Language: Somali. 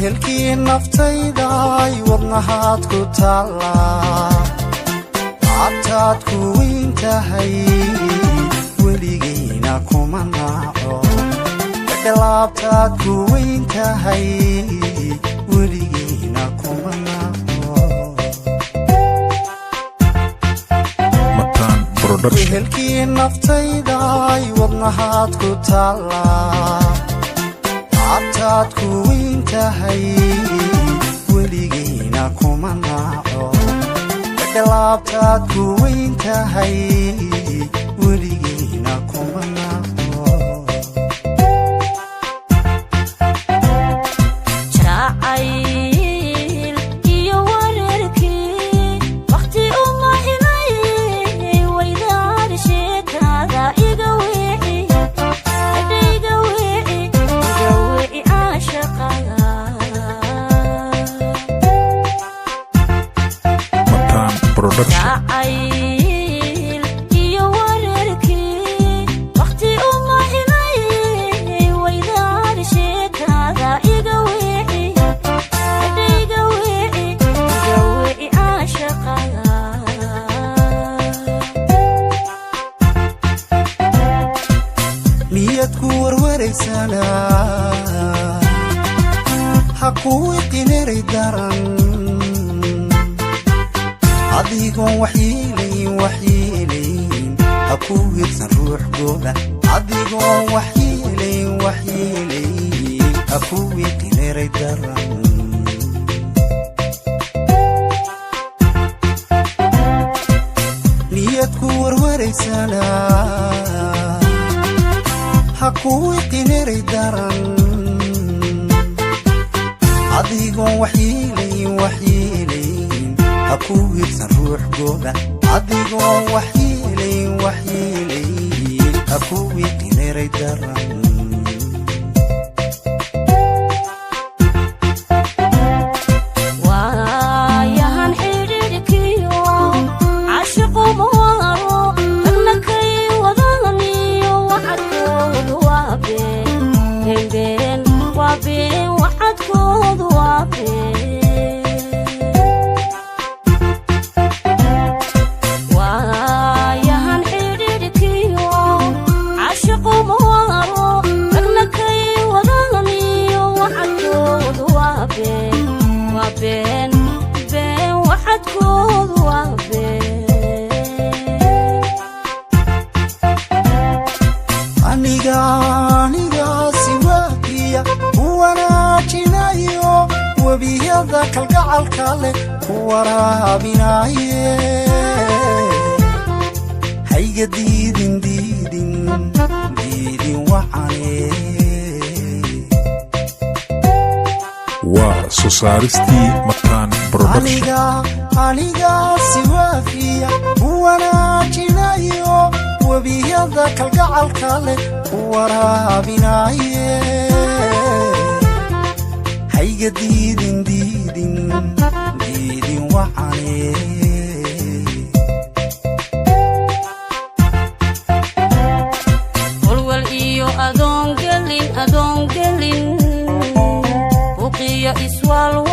Wehelkii naftayday, wadnahaad ku taallaa, abtaad ku weyn tahay, weligayna kuma naaco. Laabtaad ku weyn tahay, weligayna kuma naaco. Mataan Production. Wehelkii naftayday, wadnahaad ku taallaa, abtaad ku weyn tahay, weligayna kuma naaco. Laabtaad ku weyn tahay, weligayna kuma naaco. Jacayl iyo wareerkii waqti uma helay, waydaar sheekada iga wici, iga wici, iga wici caashaqada. Mataan Production. Jacayl iyo wareerkii waqti uma helay, waydaar sheekada iga wici, iga wici, iga wici caashaqada. Miyad ku warwaraysanaa? Ha kuu iqineray daran, adigoon waxyeelayn, waxyeelayn, ha ku wirsan ruux gooba, adigoon waxyeelayn, waxyeelayn, ha ku iqineray daran. Niyad ku warwaraysanaa, ha kuu iqineray daran, adigoon waxyeelayn, waxyeelayn, ha ku wirsan ruux gooba, adigoon waxyeelayn, waxyeelayn, ha ku iqineray daran. Waayahan xidhiidhkiyo caashiqu ma waaro, ragna kay wadaniyo wacadkoodu waa been, been, been, waa been, wacadkoodu waa been. Waayahan xidhiidhkiyo caashiqu ma waaro, ragna kay wadaniyo wacadkoodu waa been, waa been, been, wacadkoodu waa been. Aniga, anigaasi waafiya ku wanaajinayo, webiyada kalgacalka leh ku waraabinaye. Hayga diidin, diidin, diidin wacane. Waa soo saaristii Mataan Production. Aniga, anigaasi waafiya ku wanaajinayo, webiyada kalgacalka leh ku waraabinaye. Hayga diidin, diidin, diidin wacane. Walwal iyo adoon gelin, adoon gelin, buqiyo iswaalwaal.